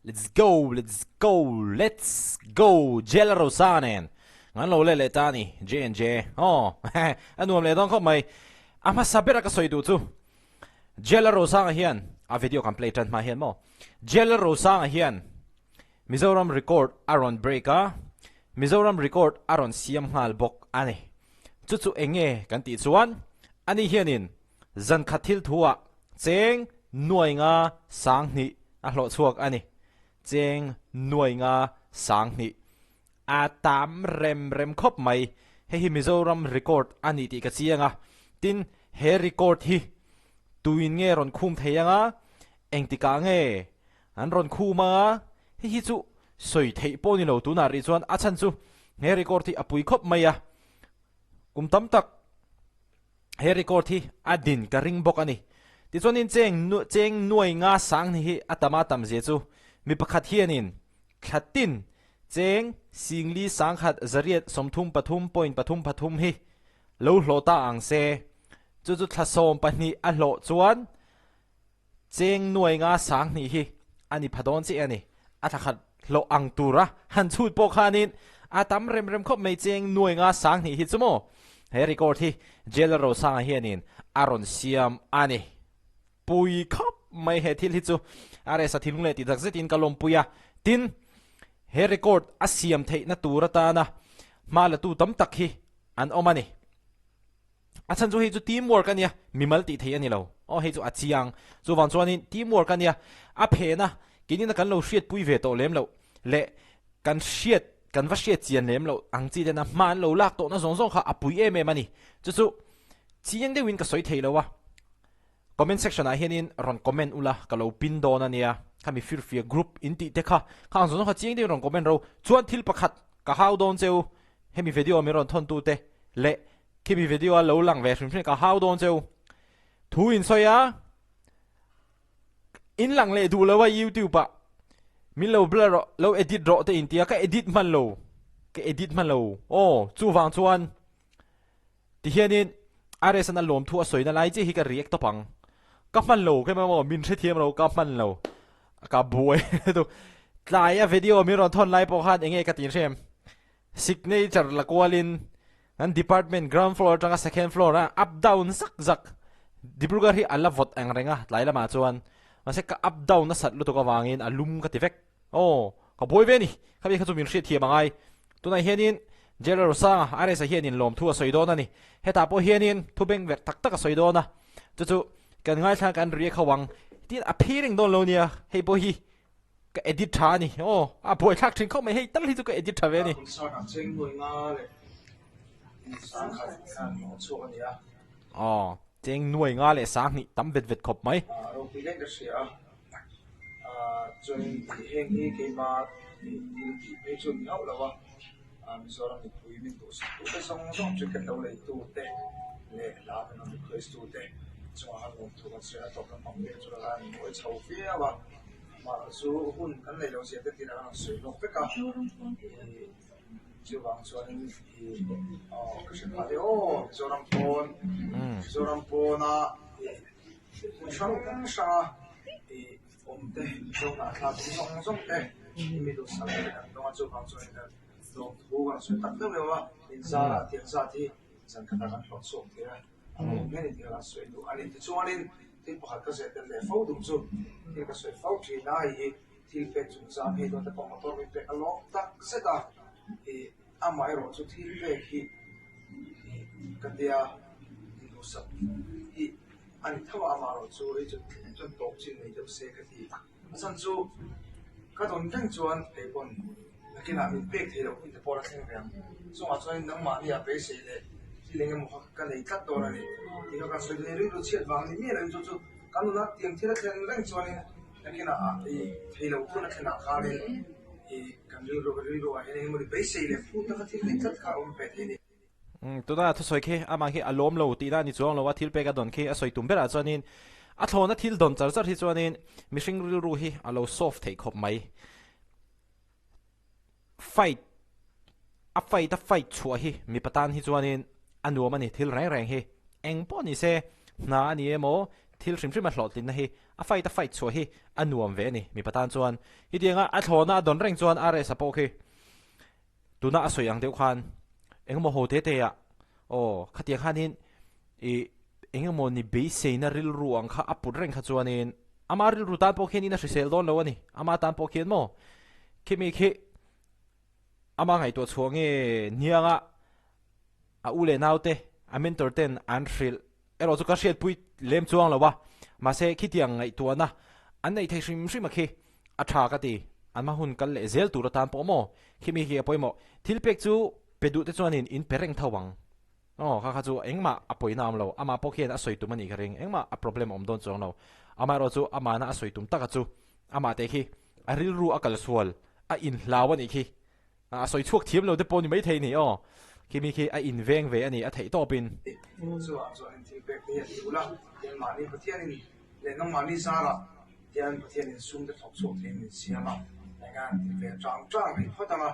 Let's go let's go let's go Jela Rosa nen ngan lo leh leh ta a ni J&J aw a nuam leh dawn khawp mai a hmasa bera ka sawi duh chu Jela Rosanga hian a video kan play tan hma hian maw Jela Rosanga hian Mizoram record a rawn break a Mizoram record a rawn siam nghal bawk a ni chu chu eng nge kan tih chuan ani hianin Zan khat thil thu ah cheng nuai nga 2000 a hlawh chhuak a ni. Cheng nuai nga 2000 a tam rem rem khawp mai. Hei hi Mizoram record a ni tih ka chiang a. Tin, he record hi tuin nge rawn khum thei anga, engtikah nge an rawn khum anga, hei hi chu sawi theih pawh ni lo tunah rih chuan a chhan chu he record hi a pui khawp mai a. Kum tam tak. He record hi a din ka ring bawk a ni. Tichuanin cheng cheng nuai nga sang ni hi a tam a tam zia chu mi pakhat hianin thla tin cheng singli 10,000 133 point pathum pathum hi lo hlawh ta ang se. Chu chu thla 12 a hlawh chuan Cheng nuai nga 2000 hi a ni pha dawn chiah a ni. A thla khat hlawh ang tura han chhut pawh khanin a tam rem rem khawp mai cheng nuai nga 2000 hi chu maw? He record hi Jailer Rosanga hianin a rawn siam a ni. Pui khawp mai he thil hi chu a resa thinlung leh tih tak zetin ka lawmpui a. Tin, he record a siam theihna tur atana hma latu tam tak hi an awm a ni. A chhan chu hei chu team work a nia, mimal tih theih a ni lo. Aw hei chu a chiang. Chuvang chuanin team work a nia, a phena keinin kan lo hriatpui ve tawh lem loh leh kan hriat kan va hriat chian lem loh ang chi tena hma an lo lak tawhna zawng zawng kha a pui em em a ni. Chu chu chiang deuhin ka sawi thei lo a. Comment section ah hianin rawn comment ula ka lo pin dawn a nia. Khami firfia group in tih te kha kha ang zawng zawng kha chiang deuhin rawn comment ro. Chuan thil pakhat ka hau dawn cheu hemi video min rawn thawn tu te leh Khimi video a lo lang ve hrim hrim ka hau dawn cheu. Thu in sawi a, in lang leh duh lo a YouTube ah min lo blur rawh, lo edit rawh te in tia ka edit hman lo, ka edit hman lo aw chuvang chuan tihianin RS an a lawm thu a sawi na lai chiah hi ka react tawp ang. Ka hman lo khem emaw min hrethiam lo ka hman lo ka buai lutuk. Tlai a video min rawn thawn lai pawh khan enge ka tin hrem. Signature la kualin kan department ground floor atanga second floor a up down zak zak Dibrugarh hi a la vawt ang reng a tlai lamah chuan mahse ka up down nasat lutuk avangin a lum ka ti vek aw ka buai ve a ni khami kha chu min hriatthiam a ngai tunah hianin Jailer Rosanga RS-a hianin lawmthu a sawi dawn a ni hetah pawh hianin thu beng verh tak tak a sawi dawn a chu chu kan ngaithla kan riak ho ang tin a phei reng dawn lo nia hei pawh hi Ka edit tha a ni. Aw, a buaithlak thin khawp mai. Hei tal hi chu ka edit tha ve a ni. Concert ah cheng nuai nga leh 10,000 khan hlawh chhuak a ni a. Aw, cheng nuai nga leh 2000 tam vet vet khawp mai. Ropui leng ka hria a. Chuan heng hi keima thil tih phei chu ni hauh lo a. Mizoram mipui min duhsak tute zawng zawng ticket lo leitu te leh hla min rawn request tu te chungah khan lawmthu kan sawi a tawp lampang vel chu a rawn ngawi chho viau a mah chu hun kan neih loh zia te tirah a rawn sawi lawk vek a ih chuvang chuanin ih aw ka hre phah leh aw Mizoram pawn Mizoram pawna ih hmun hrang hranga ih awm te Mizoram ah thlak zawng zawng te mi duhsak te kan dawng a chuvang chuanin kan Lawmthu kan sawi tak deuh deuh a, inzarah tiang zat hi zan khatah kan hlawh chhuak thei a, a lawm hle a ni tih kha kan sawi duh a ni. Tichuanin thil pakhat ka zeh tel leh fo duh chu thil ka sawi fo thin a, hei hi thil pek chungchang hei dawn te pawh motor min pek a lawm tak zet a, ih amaherawh chu thil pek hi ih ka tia induhsak hi a ni tho a, amaherawh chu hei chu chuan tawp chin nei deuh se ka ti. A chhan chu ka dawn reng chuan kei pawn nakinah min pek thei loh hun te pawh la thleng ve ang. Chungah chuanin nangmahni ah beisei leh thil eng emaw kha ka nei tlat dawn a ni. Tih kha kan sawi duh a ni, rilru chhiat vang ni miah loin chu chu kan nuna tiang thil a thlen reng chuanin nakinah ah i thei loh hun a thlen ah khanin i kan rilru rilru ah hian eng emaw ni beisei leh phut taka thil nei tlat kha a awm ve thei a ni. Tuna thusawi khi amah khi a lawm lo tihna a ni chuang lo a, thil pek a dawn khi a sawi tum berah chuanin a thlawna thil dawn char char hi chuanin mihring rilru hi a lo soft theih khawp mai. Fight a fight a fight chhuah hi mipa tan hi chuanin a nuam a ni thil reng reng hi. Eng pawh ni se hna a ni emaw. Thil hrim hrim a hlawhtlinna hi a fight a fight chhuah hi a nuam ve a ni. Mipa tan chuan hetianga a thlawhna a dawn reng chuan RS-a pawh khi tuna a sawi ang deuh khan engemaw ho te te ah aw khatiang khanin ih engemaw ni beiseina rilru ang kha a put reng kha chuanin ama rilru tan pawh khianin a hrisel dawn lo a ni. Ama tan pawh khian maw khimi khi ama ngaihtuah chhuah nge hnianga a u leh naute a mentor ten an hrilh erawh chu ka hriatpui lem chuang lo a, mahse khitiang ngaihtuahna an neih thei hrim hrim a khi a tha ka ti, an hma hun kal leh zel tur atan pawh maw khimi khi a pawimawh, thil pek chu pe duh te chuanin in pe reng tho ang aw kha kha chu engmah a pawina awm lo, amah pawh khian a sawi tum a nih ka ring, engmah a problem a awm dawn chuang lo, amaherawh chu amahna a sawi tum taka chu amah te khi a rilru a kalsual a inhlau a nih khi. A sawi chhuak thiam lo te pawh ni maithei ni aw. Khi mi khi a inveng ve a ni, a theih tawpin. Chuvang chuan in thil pek te hi a tul a, tian mahni Pathianin leh nangmahni zarah tian Pathianin sum te thawk chhuak theiin min siam a, eng an ti ve chang chang rih phawt ang a,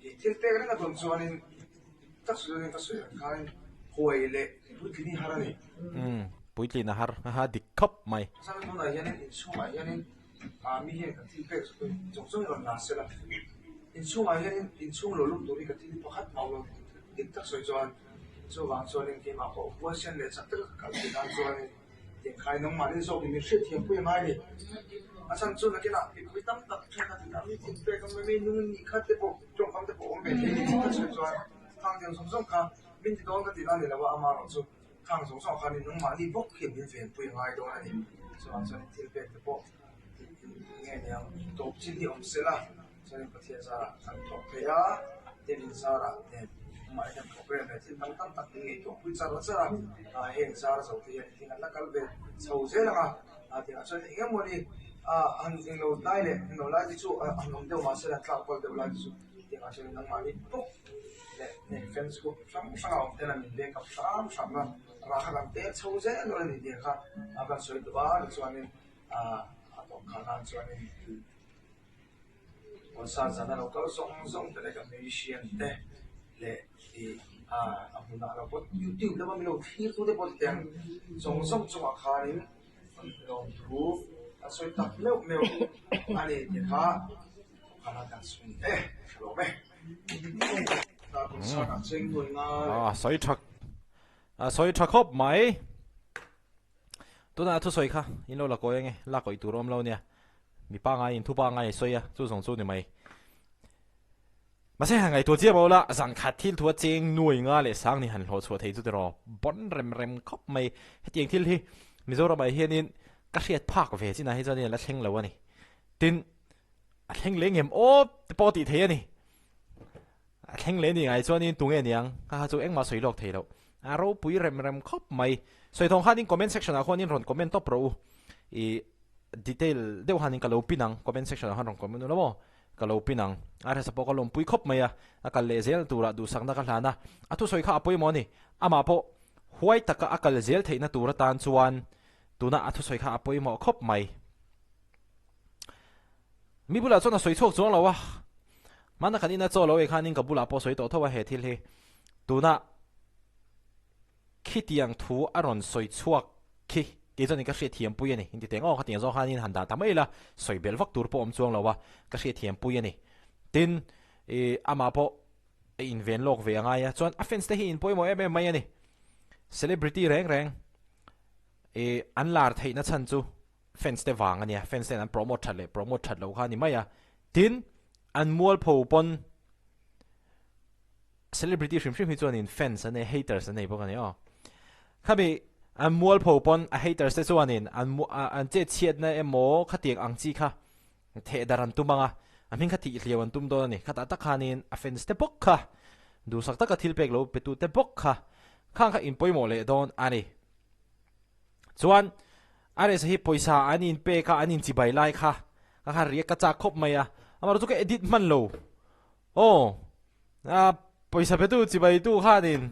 ih thil pek reng a dawn chuanin tak sawi ka sawi ang khanin huai leh puitlin hi har a ni. Umm, puitlin a har, haha dik khawp mai. Chuan tunah hianin inchhungah hianin Ah mi hian ka thil pek zawng zawng rawn la sela, inchhungah hianin inchhung lo lut tur hi ka thil pakhat mau lo dik tak sawi chuan chuvang chuanin keimah pawh huaisen leh chak taka ka kal theih nan chuanin tinkhai nangmahni zawkin min hriatthiam pui a ngai ni. A chhan chu nakinah mipui tam tak thenkhat in a mi thil pek a mi nung in nih khat te pawh tawngkam te pawh awm ve thei ni dik tak sawi chuan khang tiang zawng zawng kha min ti dawn ka tih nan ni lo a amaherawh chu Khang zawng zawng khan nangmahni bawk hian min venpui a ngai dawn a ni. Chuvang chuan thil pek te pawh nge niang tawp chin hi awm se la, chuanin Pathian zarah kan thawk thei a, Pathian in zarah nen nangmahni hian program leh thil dang tam tak min ngaihtuah pui char char a, heng zar zo te hian thil an la kal ve chho zel ang a, tiangah chuan eng emaw ni han englo lai leh englo lai te chu han awm deuh mahse han tlak kual deuh lai te chu tiangah chuan nangmahni bawk leh heng fans group hrang hrang a awm ten a min beng kap hram hram a, rah kha kan pek chho zel dawn a ni tih kha a kan sawi duh a tichuanin ah a tawp khah nan chuanin concert zan a lo kal zawng zawng te leh kan musician te leh ih ah a hmunah lo pawh youtube lama min lo thlir tu te pawh chutiang zawng zawng chungah khanin lawmthu a sawi tak meuh meuh a ni tih kha tawp khah nan kan sawi e ka lawm e. A sawi tha a sawi tha khawp mai tunah thu sawi kha in lo la kawi ange la kawi tur awm lo nia mi pangai in thu pangai a sawi a chu zawng chu ni mai mahse han ngaihtuah chiah bo la zan khat thil thu a cheng nuai nga leh sang ni han hlawh chhuah thei chu tiraw bon rem rem khawp mai hetiang thil hi Mizoramah hianin ka hriat phak ve chinah hi chuan in la thleng lo a ni tin A thleng leh ngem aw te pawh tih thei a ni. A thleng leh ni ngai chuanin tunge niang kha kha chu engmah sawi lawk thei loh. A ropui rem rem khawp mai. Sawi thawng khanin comment section ah khuanin rawn comment tawp rawh u. I detail deuh hanin ka lo pin ang comment section ah khan rawn comment ula maw ka lo pin ang. A resa pawh ka lawmpui khawp mai a, a kal leh zel turah duhsakna ka hlan a. A thusawi kha a pawimawh a ni. Amah pawh huai taka a kal zel theihna tur atan chuan tuna a thusawi kha a pawimawh khawp mai. Mi bulah chuan a sawi chhuak chuang lo a, hmana kan ina chaw lo ei khanin ka bulah pawh sawi tawh tho a he thil hi. Tuna khitiang thu a rawn sawi chhuak khi kei chuanin ka hriatthiam pui a ni. Inti teng aw khatiang zawng khanin han dah ta mai ila sawi belh vak tur pawh awm chuang lo a, ka hriatthiam pui a ni. Tin, ih amah pawh a inven lawk ve a ngai a, chuan a fans te hi in pawimawh em em mai a ni. Celebrity reng reng ih an lar theihna chhan chu Fans te vang a nia, fans ten an promote that leh promote that loh kha a ni mai a. Tin, an mualpho pawn celebrity hrim hrim hi chuanin fans an nei, haters an nei bawk a ni aw. Khami an mualpho pawn a haters te chuanin an an chet chhiatna emaw khatiang ang chi kha theh dar an tum ang a, a hming kha tih hliau an tum dawn a ni. Khatah tak khanin a fans te bawk kha, duhsak taka thil pek lo petu te bawk kha, khang kha inpawimawh leh dawn a ni. Chuan RS hi pawisa an in pek a, an in chibai lai kha ka kha riak ka chak khawp mai a, amaherawh chu ka edit hman lo. Aw, a pawisa petu chibai tu khanin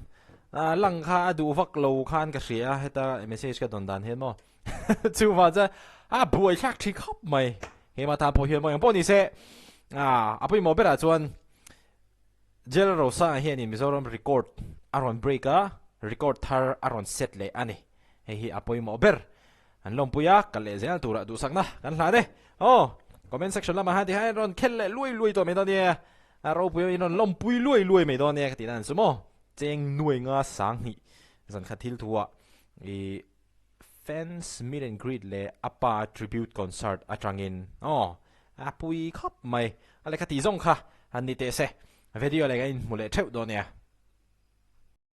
a lang kha a duh vak lo khan ka hria a, heta message ka dawn dan hian maw. Chuvang chuan a buai thlak thin khawp mai. Hema tan pawh hian maw engpawh ni se, a pawimawh berah chuan Jel Rosanga hianin Mizoram record a rawn break a, record thar a rawn set leh a ni. Hei hi a pawimawh ber. An lawmpui a, kal leh zel turah duhsakna kan hlan e. Aw, comment section lamah hian tihian rawn khelh leh luai luai tawh mai dawn nia. A ropui in rawn lawmpui luai luai mai dawn nia ka tih dan chu maw. Cheng nuai nga 2000 zan khat thil thu ah i fans meet and greet leh a pa tribute concert atangin aw a pui khawp mai. A lehkha tih zawng kha han ni teh se. Video leh kan inhmu leh theuh dawn nia.